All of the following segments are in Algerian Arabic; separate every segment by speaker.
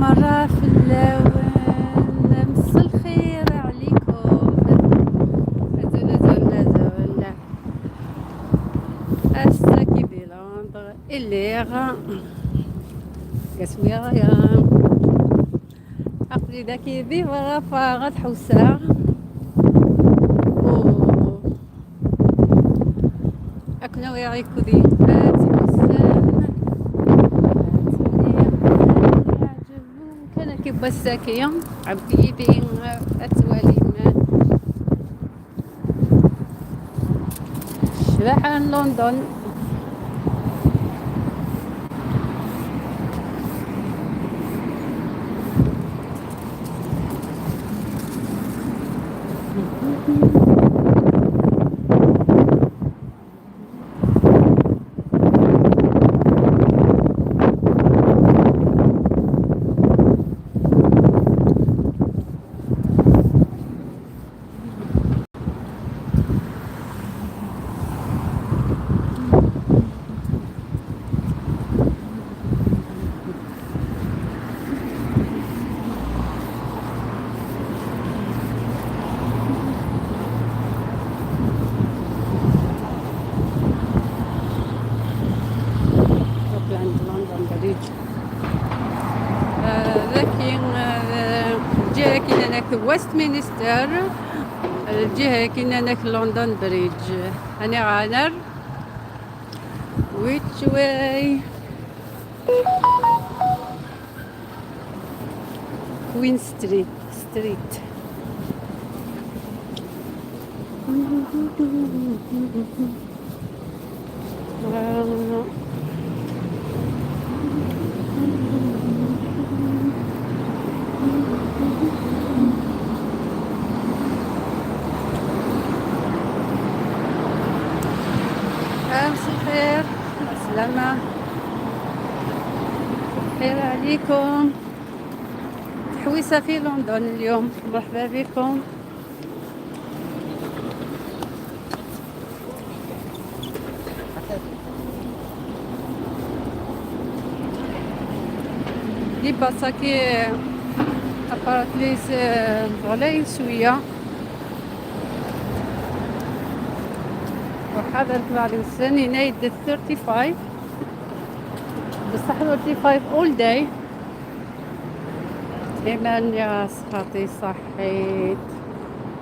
Speaker 1: مرة في اللون. مسا الخير عليكم. زولا زولا زولا الساكي دي لندر الليغ كسوي غيا عقلي داكي دي برا فغاد حوسة أكنا ويعيكو دي كان كيف الساكية عبدي بين أتوالي شباحة لندن. عند لندن بريدج. ذاكي الجهة كاين هناك ويستمنستر، الجهة كاين هناك لندن بريدج. أنا غانر which way Queen Street. أمس الخير، السلامة، خير عليكم. تحويسة في لندن اليوم، مرحبا بكم. les باصاكي apparently غاليين شوية. وحاضر طلع لي وساني نايد 35، بصح 35 all day. إيمان يا صحتي صحيت.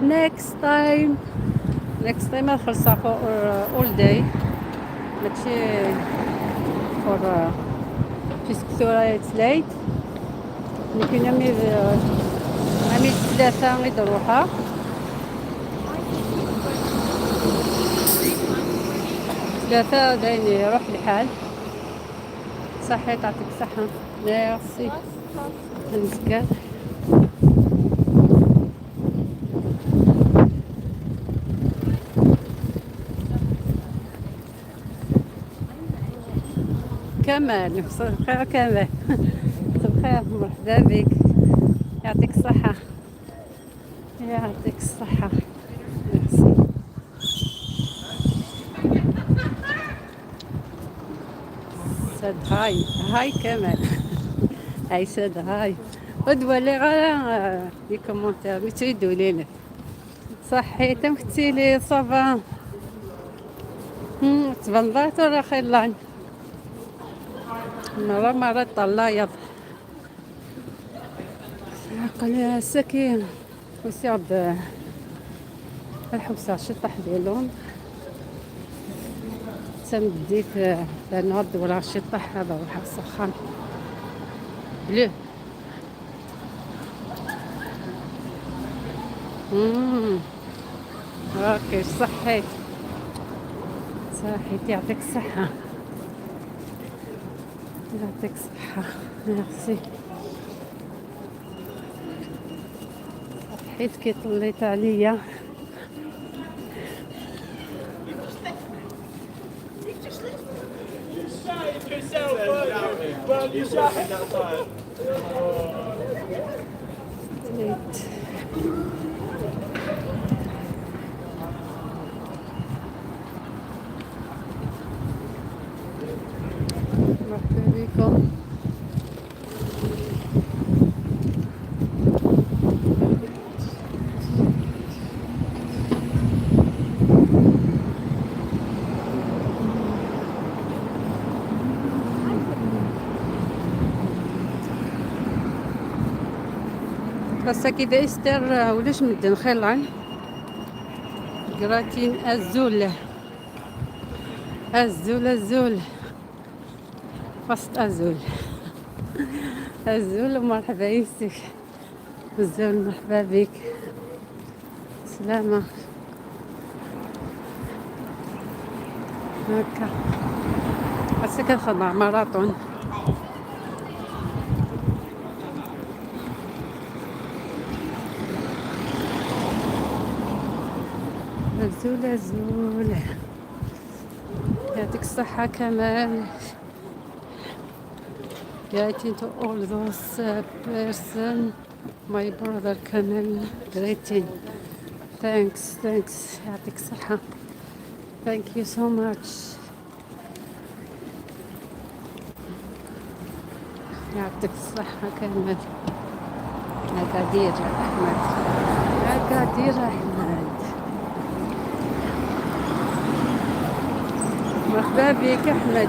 Speaker 1: next time، next time نخلصها for all day، ماشي for puisque it's late. لكن أمي 3 غير نروحها. 3 داين يروح الحال. صحيت، تعطيك الصحة، ميرسي. نسكر كمال. مساء الخير كمال، مساء الخير، مرحبا بك، يعطيك الصحة، يعطيك الصحة، ميرسي. said hi، hi كمال، hi said hi. ودولي غير les commentaires متريدوا لينا. صحيت مكتي لي ça va تبلطات ولا خير. مرة مرة طلع يض قال ساكن وسيعد الحوسة شطح ديالهم تمديت لأنه ولا شطح هذا روح السخان بلو. okay صحيت صحيت، يعطيك الصحة، يعطيك الصحة، ميرسي. صحيت كي طليت عليا. طليت. مرحبا بكم. بس كي Easter ولاش مدن خيلان greeting azul azul azul فاست azul azul ومرحبا يسك azul مرحبا بك. سلامة. هكا بس كنخدم ماراطون. azul azul. يعطيك الصحة كمال. Greeting to all those person, my brother Kamal. Greeting. Thanks, thanks. يعطيك الصحة. Thank you so much. يعطيك الصحة كمال. أكادير أحمد، أكادير أحمد، مرحبا بك أحمد.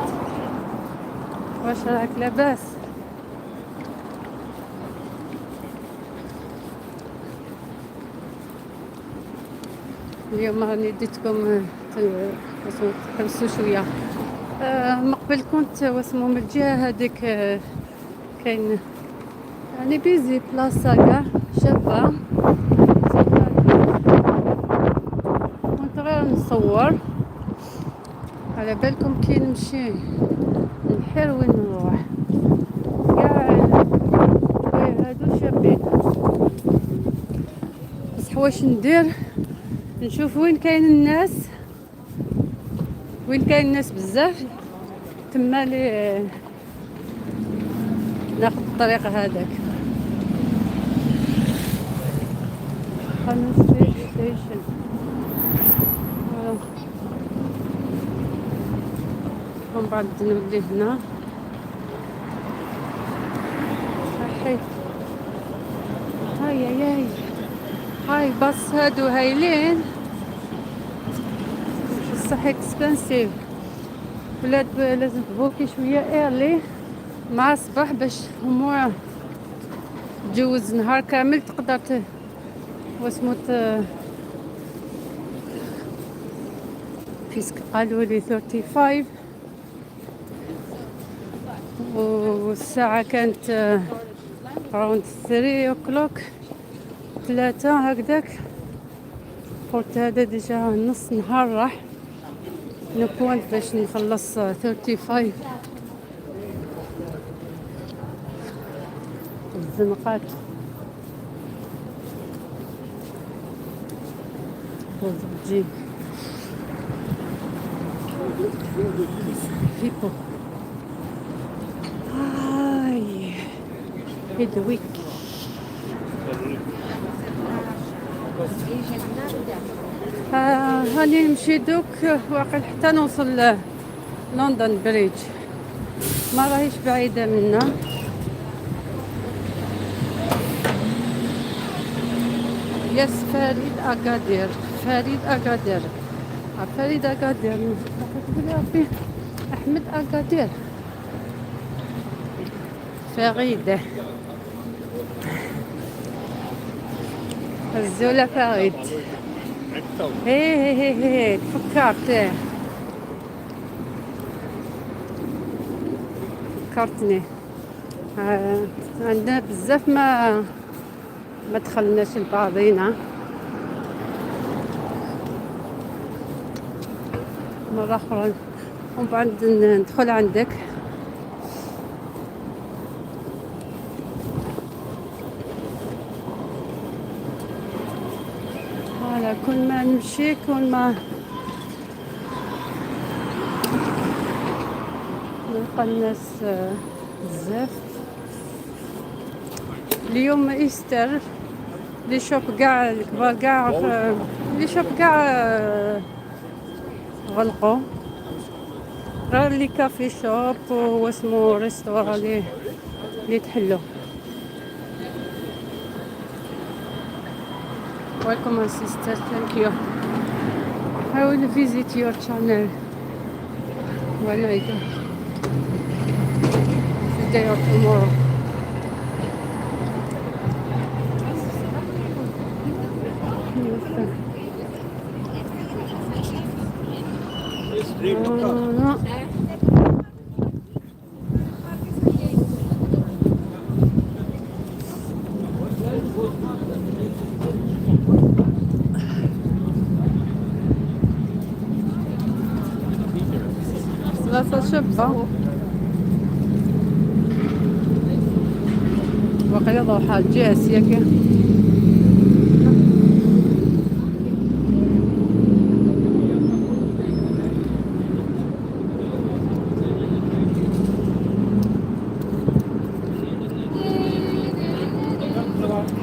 Speaker 1: واش راك لاباس؟ اليوم راني ديتكم تحوسوا شويه. من قبل كنت واسمو من الجهه هذيك، كاين يعني busy بلاصه كاع شابه، كنت غير نصور. على بالكم كي نمشي نحير وين نروح، كاع هادو شابين، بصح واش ندير؟ نشوف وين كاين الناس، وين كاين الناس بزاف تما لي ناخذ الطريق هذاك. station ومن بعد نولي هنا. صحيت. هاي هاي هاي بس هادو هايلين بصح expensive. ولاد لازم تبوكي شويه early مع الصباح باش هما تجوز نهار كامل تقدر واسمو puisque قالوا لي 35 والساعة كانت around 3 o'clock، 3 هكذاك. قلت هذا déjà نص نهار راح، no point باش نخلص 35. الزنقات وزوجي people. هاي هيدويك. هاني نمشي دوك واقل حتى نوصل London Bridge، ما راهيش بعيدة منا. yes فريد أكادير، فريد أكادير، فريد أكادير، تقول يا ربي أحمد أكادير، فريد الزولة فريد. هي هي هي هي تفكرت، فكرتني. عندنا بزاف ما دخلناش لبعضينا. مرة أخرى ومن بعد ندخل عندك. voilà كل ما نمشي كل ما نلقى الناس بزاف. اليوم Easter، les shops كاع الكبار كاع، les shops كاع غلقوا، غير les coffee shop واسمو restaurant لي تحلو. Welcome my sister, thank you. I will visit your channel when I go today or tomorrow. بلاصة شابة وقيلا ضوحة الجهة ياك.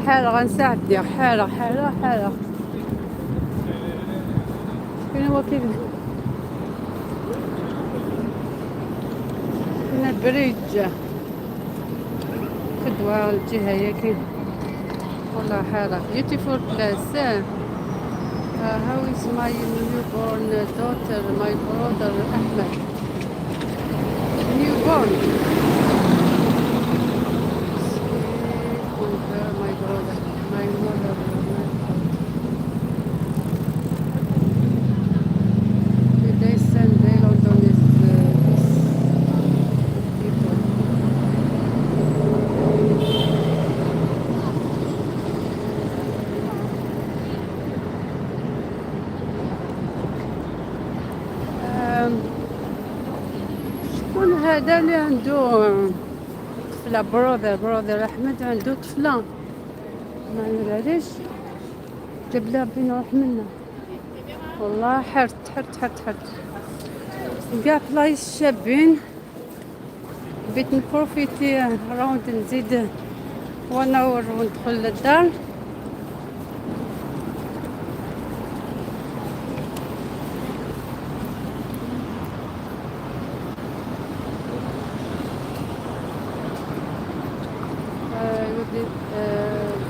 Speaker 1: حالة غنساعد حالة حالة حالة. فين هو كيف كاين ال bridge كدوة الجهة ياك. والله حالة beautiful place. How is my newborn daughter, my brother Ahmed? Newborn. My brother, my mother, my Today Sunday, London is this people. شكون هذا اللي عنده طفلة؟ brother أحمد عنده طفلة، ما علاش جبلها بين نروح منها. والله حرت حرت حرت حرت. كاع بلايص شابين، بغيت ن profiter round نزيد one hour وندخل للدار.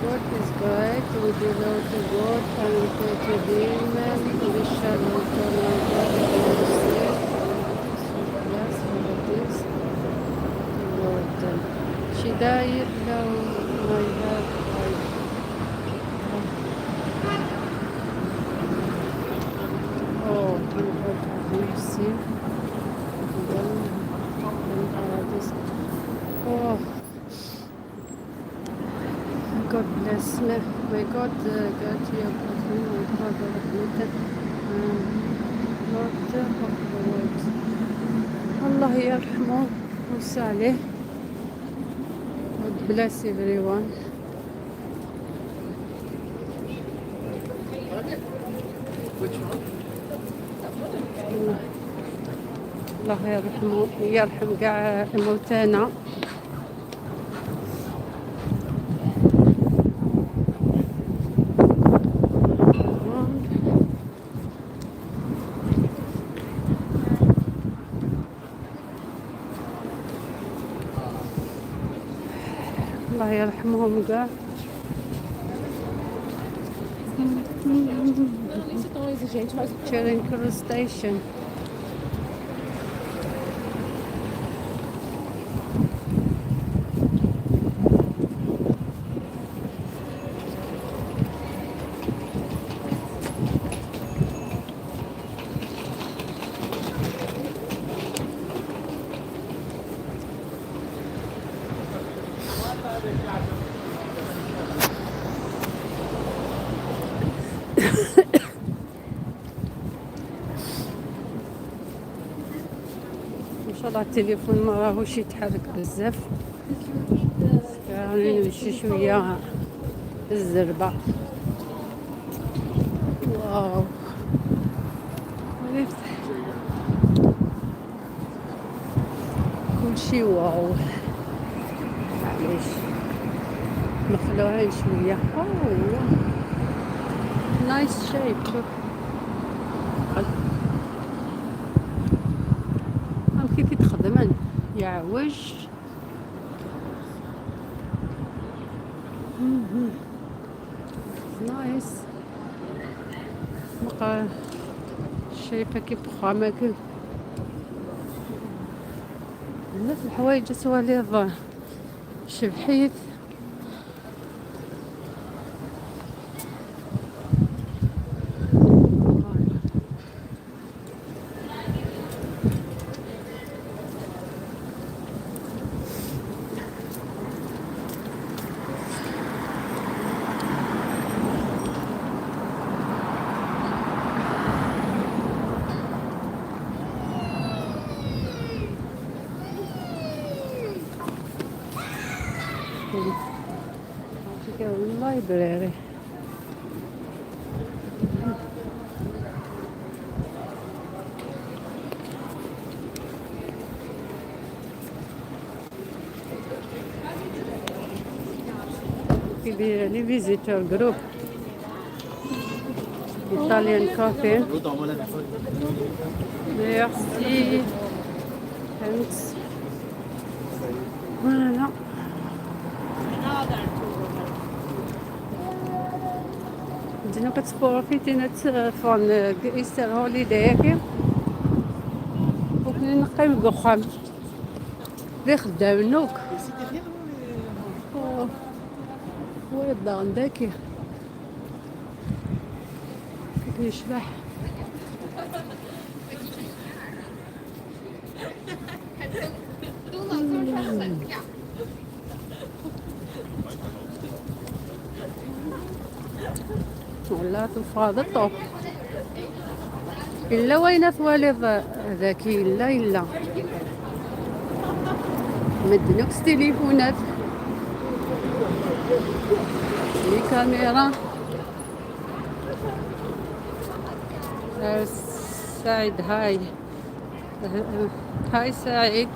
Speaker 1: God is great. We belong to God and we pray to Him. We shall return our God and receive bless for this Lord. She died now, my love. Oh, God have mercy. Then, in paradise. Oh. God bless me. May God guide you, God, my brother Ahmed, Lord of the world. الله يرحمه ويوسع عليه. God bless everyone. الله الله يرحمه يرحم كاع موتانا. الله يرحمهم كاع.
Speaker 2: Não, nem sou tão exigente, mas
Speaker 1: Charing Cross Station. ان شاء الله التليفون ما راهوش يتحرك بزاف، راني نمشي شويه الزربه. wow، يفتح كلشي. wow، معليش مخلوعين شويه. oh، nice shape. هم كيف يتخدمن يعوج. nice. بقى شايفة كيف بخامك بزاف الحوايج سواليض شبحيت. Library. Les visiteurs group. Italian coffee. Merci. Thanks. Voilà. عندنا كتبروفيتي نت van Easter holiday وكنا نقيم بخام اللي خدام نوك ويضا عندك يشبح. ولا تفاضل طوب إلا وين ثوالي ذاكي إلا إلا مدنوكس تليفونات les caméras. سعيد hi hi سعيد.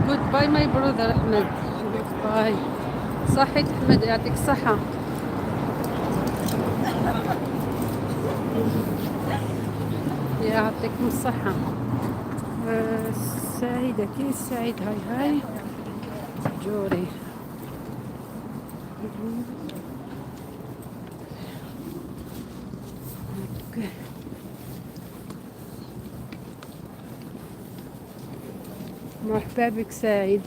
Speaker 1: Goodbye my brother احمد. Goodbye. صحيت احمد، يعطيك الصحة، يعطيكم الصحة. سعيدة كي سعيد. Hi hi جوري. Okay. مرحبا بك سعيد.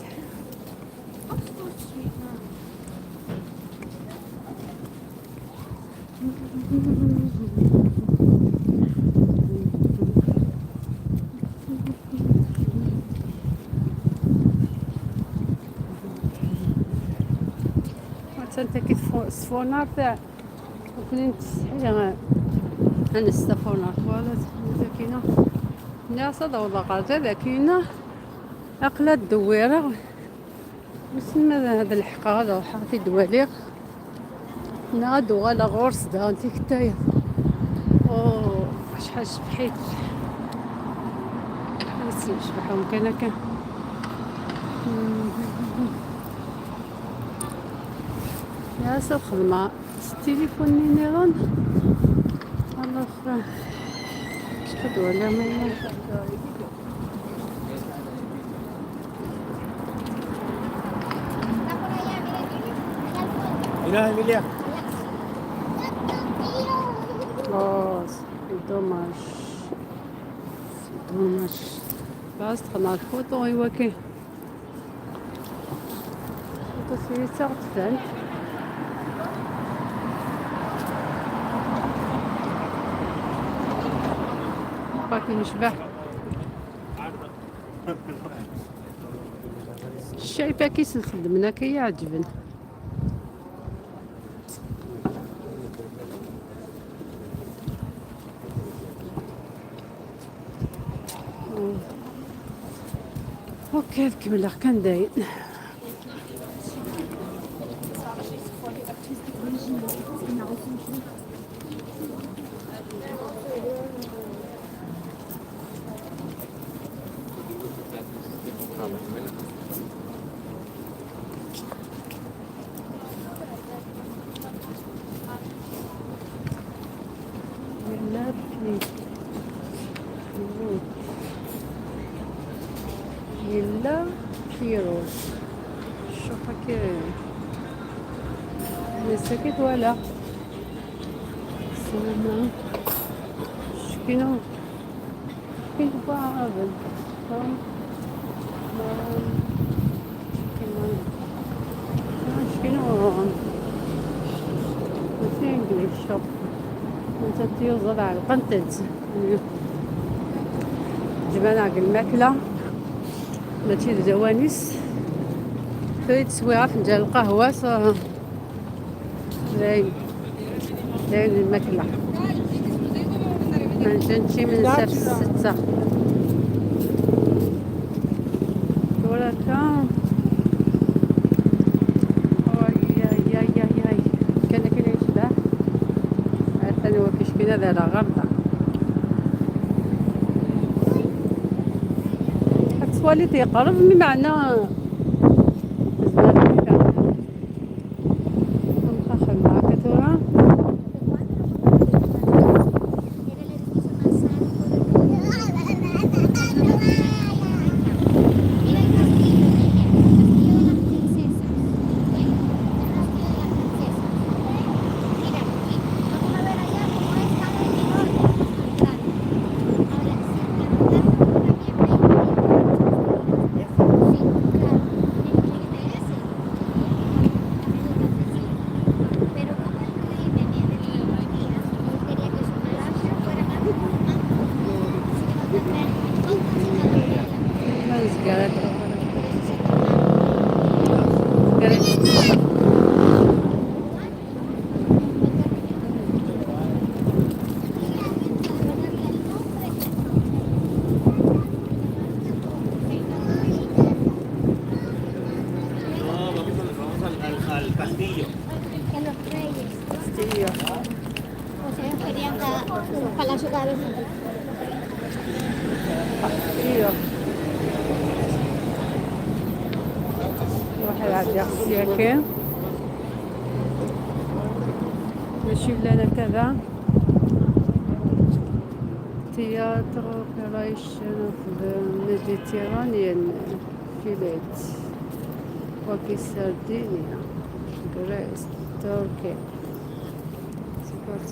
Speaker 1: انت كي سفونار تاع وكنين تسحي انا ستافونار ولا كاينه ناس هذا والله قاعده كاينه اقلا الدويره وسما هذا الحق هذا حاطي دواليغ نادو غالا غورس دا انت كتايا. او شحال شبحيت شبحهم كان كان يا سو خدمة التليفون نيرون الله شحال ولا ما.
Speaker 2: Mira, Emilia.
Speaker 1: Oh, c'est dommage. C'est dommage. باس دخلنا الفوتو ايوا كي فوتو سيري تفان. باقي نشبع الشايفة كيس نخدمنا كيعجبني. Okay كمل كان داين. يلا فيروز شوف هكا مساكت ولا سلام شكينو كاين بعض شكينو ماشي English shop. انت تيوزر على القنتج جبنا الماكلة ماشي الجوانس تريد سويعة فنجان القهوة داين داين الماكلة منجنشي من ساعة 6 ولكن سينا ذا غرضة التواليت يقرب مي معنى ماشي لنا كذا Theatre Operation of the Mediterranean Fleet وفي Sardinia Greece Turkey سبورت.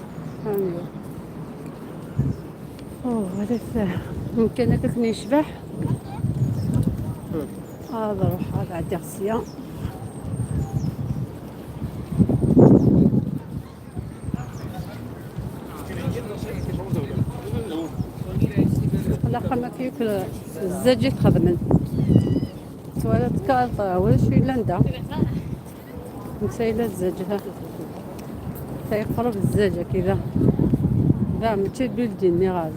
Speaker 1: اوه هذا يمكن هكاك نشبح. هذا روح هذا عندي غسية. الاخر ما كياكل الزاج يتخدم توالت كالطا ولا شي لندا نسيلا الزاج ها تيقرب الزاجة كذا لا ماشي بلديني غادي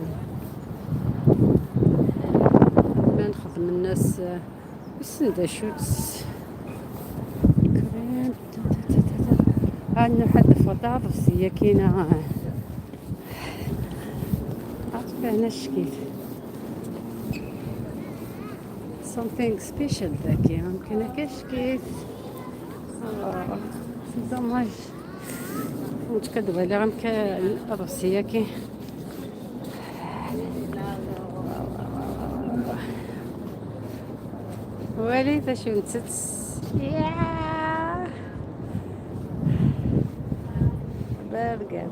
Speaker 1: ما نخدم الناس السندا شوت كريم. عندنا حد فطاط في كاينه عرفت هنا الشكل something special ذاك يمكن كاش كيف c'est dommage ونتكذب على غير الروسية كي وليت شو نتت يا برجر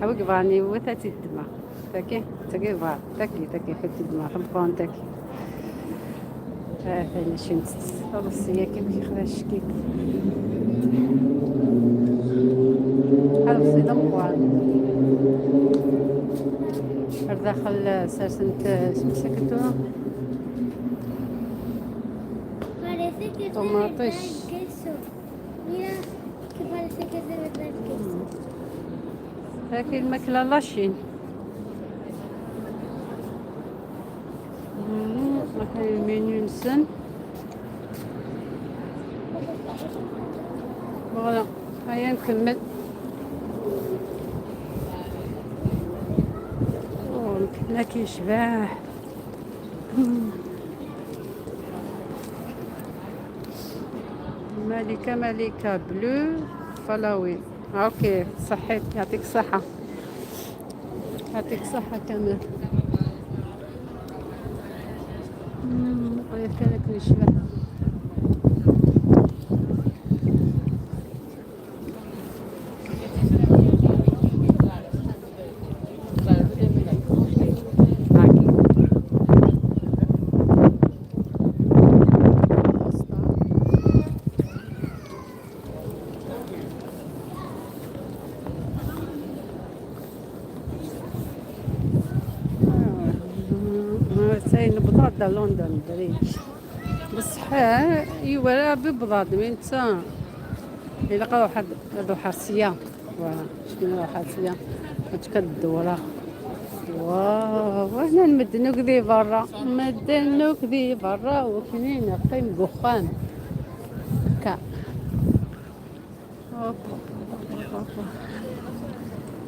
Speaker 1: حوك بغاني وثاتي الدماغ تاكي تاكي بغا تاكي تاكي حيت الدماغ خمقون تاكي هذا شي نتت الروسية كيف كيخرج الشكيك هذا بسيطة مقوان داخل سرسنت سمسكتو طماطيش. هاكي الماكلة لاشين هاكي المنيو نسن voilà هيا نكمل. لا كيشبع ملكة ملكة بلو فلاوي. OK صحيت، يعطيك الصحة، يعطيك الصحة كامل. كانك نشبع. بضاد لندن Bridge بصح ايوا ببضاد وين تا الا قالوا واحد هادو حاسيه voilà شنو حاسيه كدورها. واو هنا نمدنوك ذي برا، مدنوك ذي برا وكنين قيم بخان كا.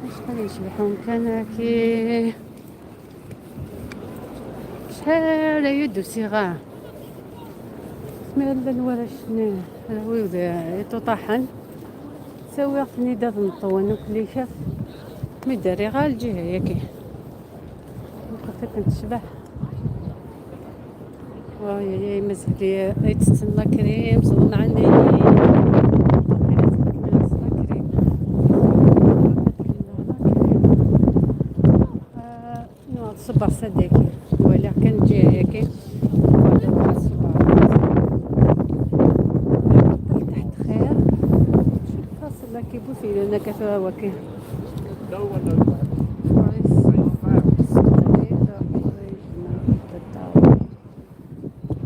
Speaker 1: شحال يشبحون كان كي شحال يدو صغار مي ولا شنو يتطحن سوي ثني داد نطون وكليشة مي داري غا الجهة ياكي وقفت كنت وي مازال يتسنى كريم صدنا عندي الصباح صديقي ولا كان جي ياكي تحت خير فاصل لا كيبوسي لأن كثر وكي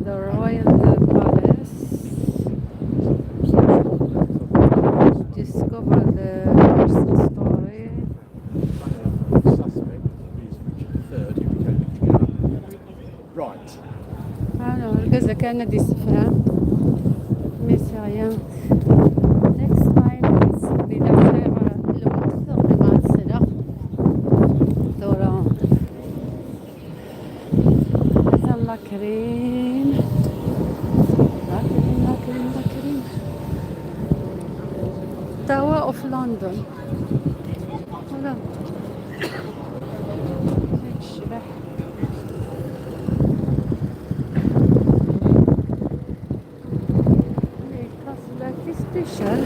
Speaker 1: The Royal Palace. Discover the person story.
Speaker 2: Suspect is Richard III, who became the king. Right.
Speaker 1: Alors, الكازا كان دي سفرة mais c'est rien. Next time it's بلا الوقت قبل السنة دورة الله كريم الله كريم الله كريم الله كريم. Tower of London. Voilà. الشبح كاسلاكي spécial.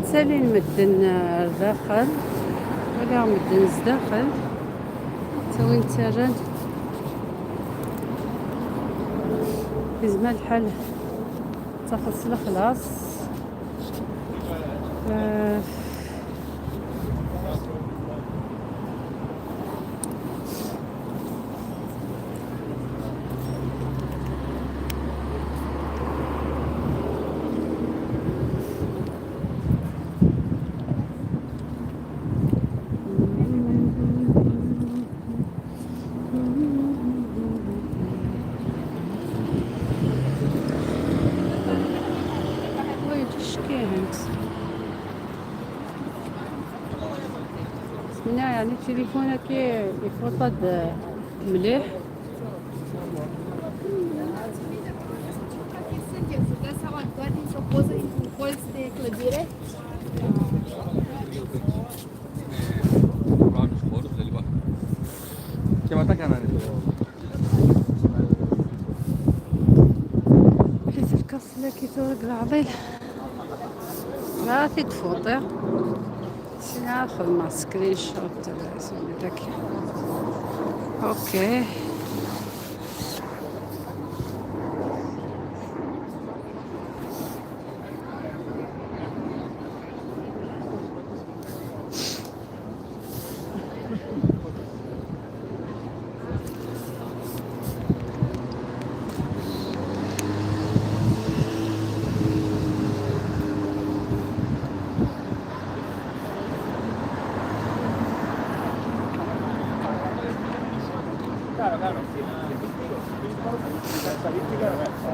Speaker 1: تسالي المدن الداخل ولا مدن الداخل تسوي تسرن في زمان الحال تخلص الخلاص. وي تشكيهنت بسم الله. يعني تليفونك يفوطد مليح.
Speaker 3: Sunteți, vă dați seama, doar dintr-o poză dintr-un colț de clădire?
Speaker 4: Άλλους χώρους κτλ. Και μετά κάνανε το.
Speaker 1: حيت الكاسلة كي تورق العضيل غادي تفوطي ناخذ مع screenshot لازم لك. okay.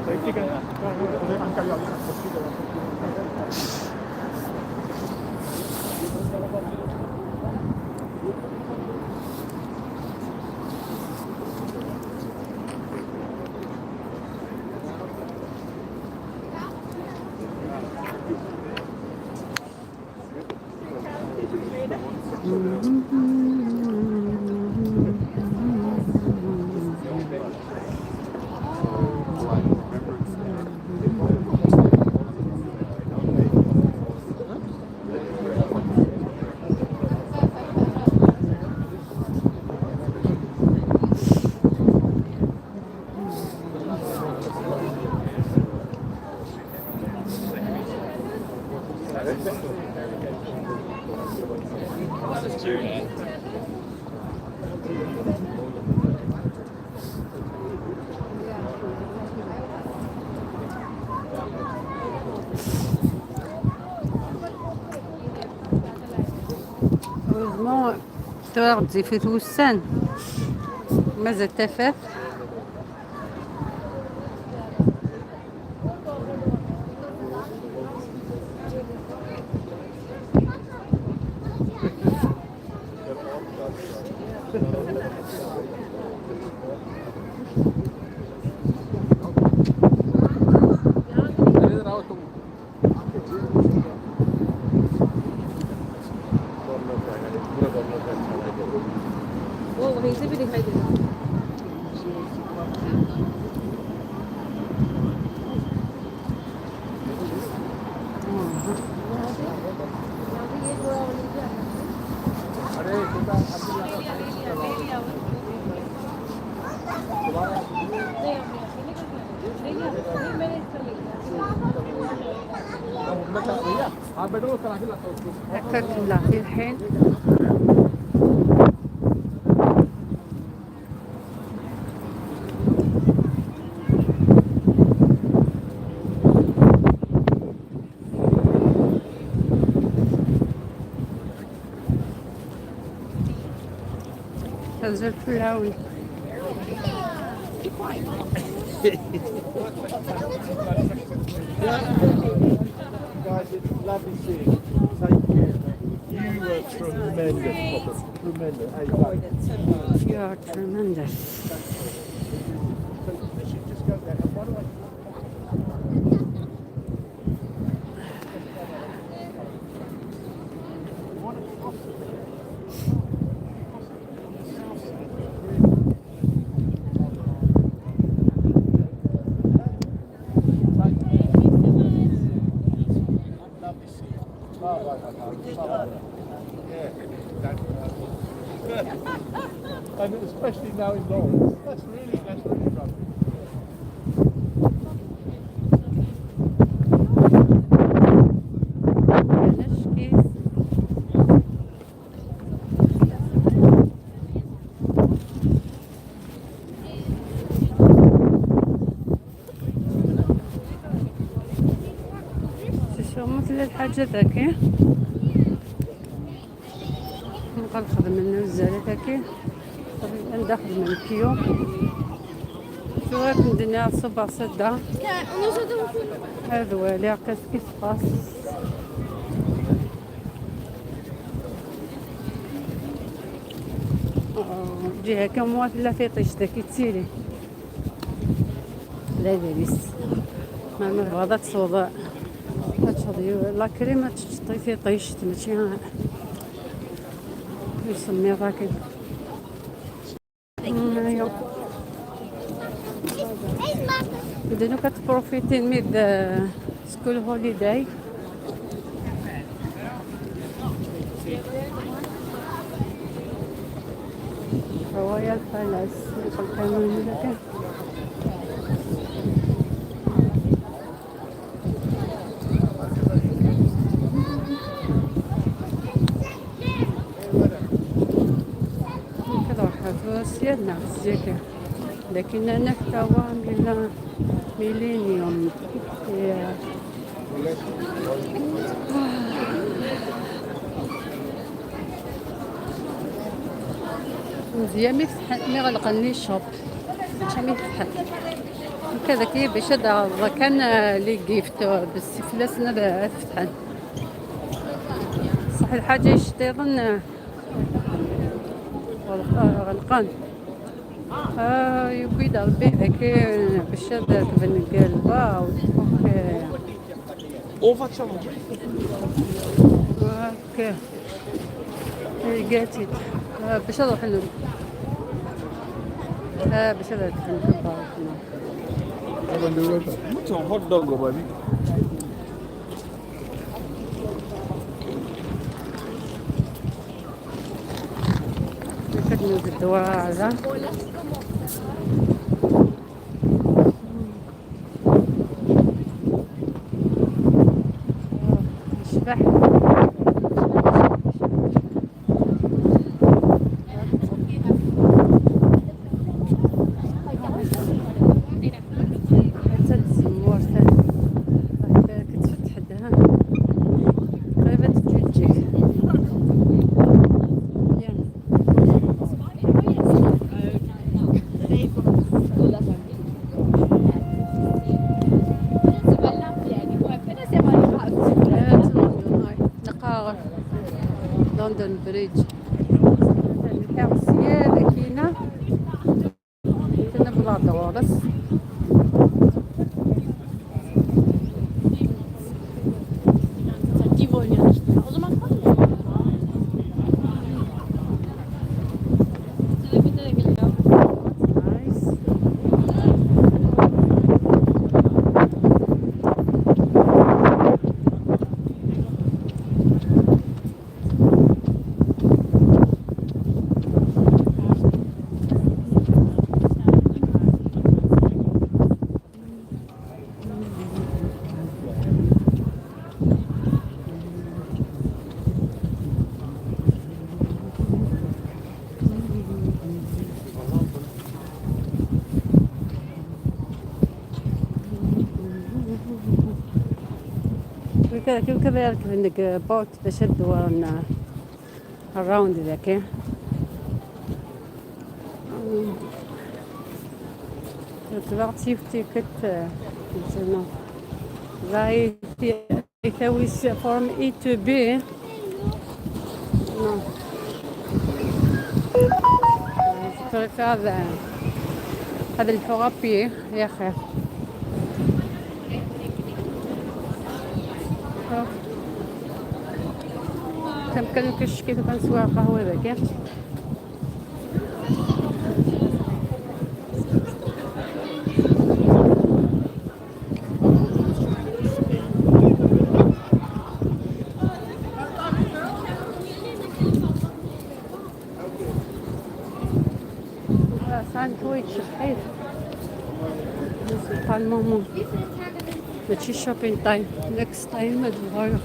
Speaker 2: Estadística, han caído aviones por sitio.
Speaker 1: Heureusement تورد في توسان مازال تفاف. هكاك لا في الحين. تنزل في العون.
Speaker 2: Guys, it's lovely seeing you. Take care. You were tremendous, Popper. Tremendous. Hey, bye.
Speaker 1: You are tremendous.
Speaker 2: So we should just go there. And why do I? Lovely seeing you. Bye, bye, bye, bye. Bye. Yeah. And especially now in Lawrence. That's really rubbish.
Speaker 1: علاش كيس؟ شو مثل الحاجة ذاكي نبقى نخدم من الزالة ذاكي ندخل من كيو شو راك ندنيا الصبح سدة هذا والي qu'est-ce qui se passe؟ جهة كم لا في طيش ذاكي تسيري لا باريس ما نبغى تصوض تشضي la crème تشطي في طيش ماشي يسمي راكي. ايوا بدينا كت profiter ميد school holiday. Royal Palace القانون لك. كذا سيادنا زيك لكن أنا توا ميلا ميلينيوم يا مزيان مي فتح مي غلقني shop ماشي مي فتح كذا كي باش هذا كان les gifts بالسفلاسنا فتحن صح الحاجة يشتيضن غلقان يبيد ربي ذاك باش هذا تبان قال wow okay.
Speaker 4: O facciamo
Speaker 1: okay قالت باش نروح باش هذا
Speaker 4: Put some hot dog over me.
Speaker 1: نخدمو بالدواء هذا. شبح. حتى تزمور كتفتح حدها قريبة تجي تجيك. يلا. نلقى London Bridge السيادة كاينة كاينة بلا دورس.
Speaker 5: Die wollen ja nicht mehr. O zaman
Speaker 1: nice. كذا كيف كذا يركب انك boat باش تدور ال round ذاك. تبغتي ticket زعما زاي يساوي from A to B. No. هذا الحغابي يا خير. كم كان كش كيف كنسوى قهوة ذاك. ساندويتش حيث pas le moment. ماشي shopping time, next time تبغى.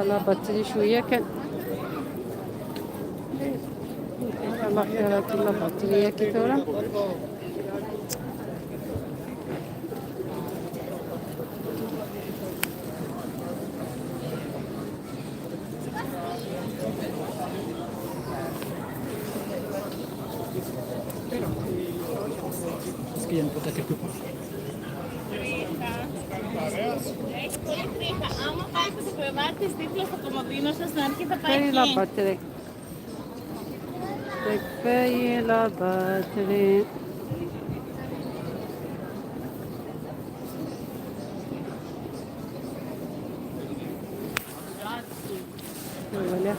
Speaker 1: La batterie شوية كان الله خيرات la batterie كي ثورة.
Speaker 4: Est-ce qu'il y a une porte à quelque part?
Speaker 5: Άμα πάτε στο κρεβάτι της δίπλα στο κομμωδίνο σας, στην αρχή θα πάει
Speaker 1: كفاية la
Speaker 5: εκεί.
Speaker 1: batterie, كفاية la batterie. ولا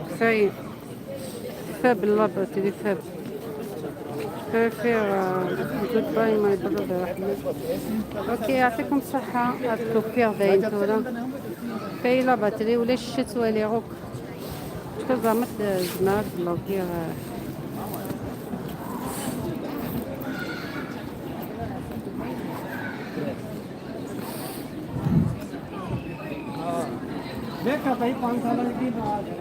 Speaker 1: كفاية faible la batterie, faible كفاية. Goodbye my brother أحمد. Okay يعطيكم الصحة التوفيق داين تورا كفاية la batterie ولا شت ولي روك زعما زعما bloquer.
Speaker 2: ਦੇਖਾ ਭਾਈ 5 ਸਾਲਾਂ ਦੀ ਕੀ ਬਾਤ ਹੈ।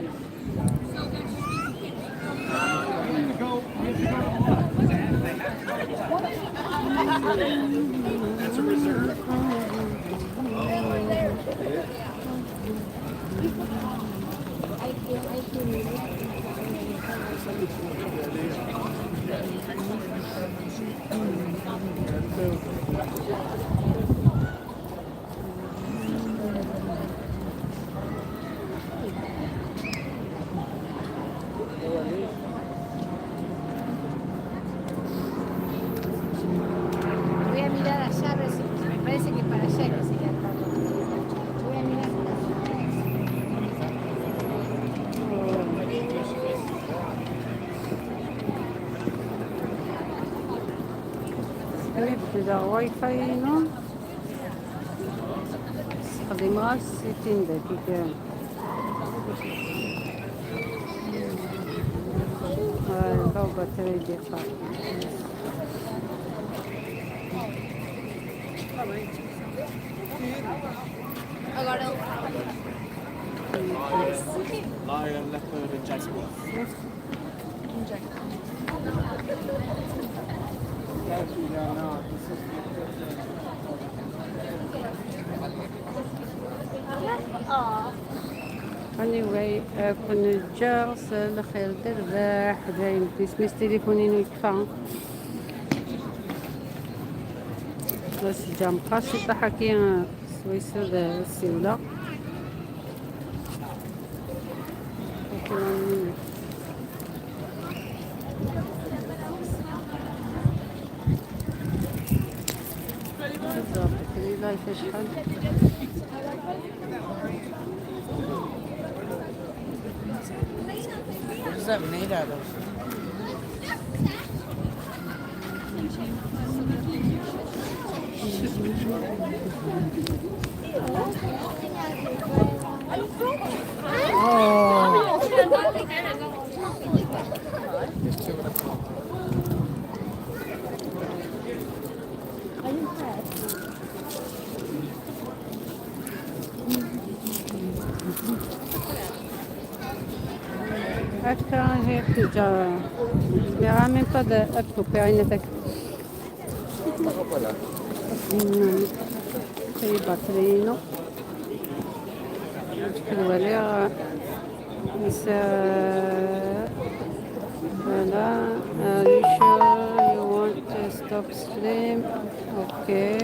Speaker 3: Voy a mirar allá, a ver si me parece que para allá que se queda. Voy a mirar.
Speaker 1: يبدا واي فاي نو استخدم غير 60 دقيقة. لو batterie دقيقة.
Speaker 3: Agora
Speaker 4: Lion, leopard and jaguar.
Speaker 1: Anyway, كون جالس الخير درباح دايم ديسميس تليفوني يكفى بس جام قاسي تحكي سويسر السيولة. شحال
Speaker 6: Míralo.
Speaker 1: هكا هي déjà mais même pas de couper هذاك batterie نو الوليغ نسا. Voilà. Are you sure you want to stop stream? Okay.